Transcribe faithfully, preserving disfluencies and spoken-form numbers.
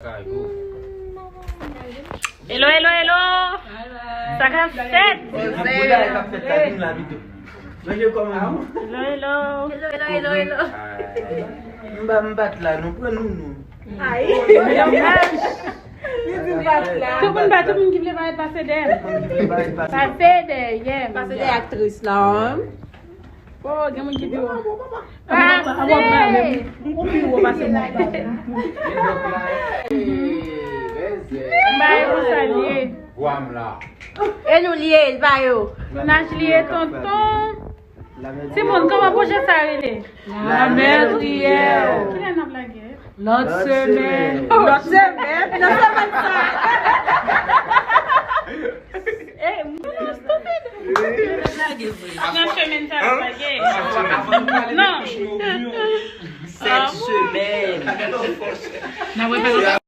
Hello, hello, hello. Sa k ap fèt? Hello, hello. Hello, hello, hello, hello. M bat la, nou pran nou nou. Ay. Li di bat la. Tout moun bat, tout moun ki vle parèt pase dèyè. Pase dèyè. Pase dèyè aktris la. Oh, gen moun ki pi wo. Pase. Ou pi wo pase mwen. Ba yo sa liye. E nou liye, ba yo. Naj liye tonton. Timoun, kòman pwojè sa rele? Lamètriyè. Kilè n ap lage? Lòt semèn. Lòt semèn? Nan semèn sa. Ey, mwen stupid. Nan semèn sa n ap lage. Non. Sèt semèn. N ap repete.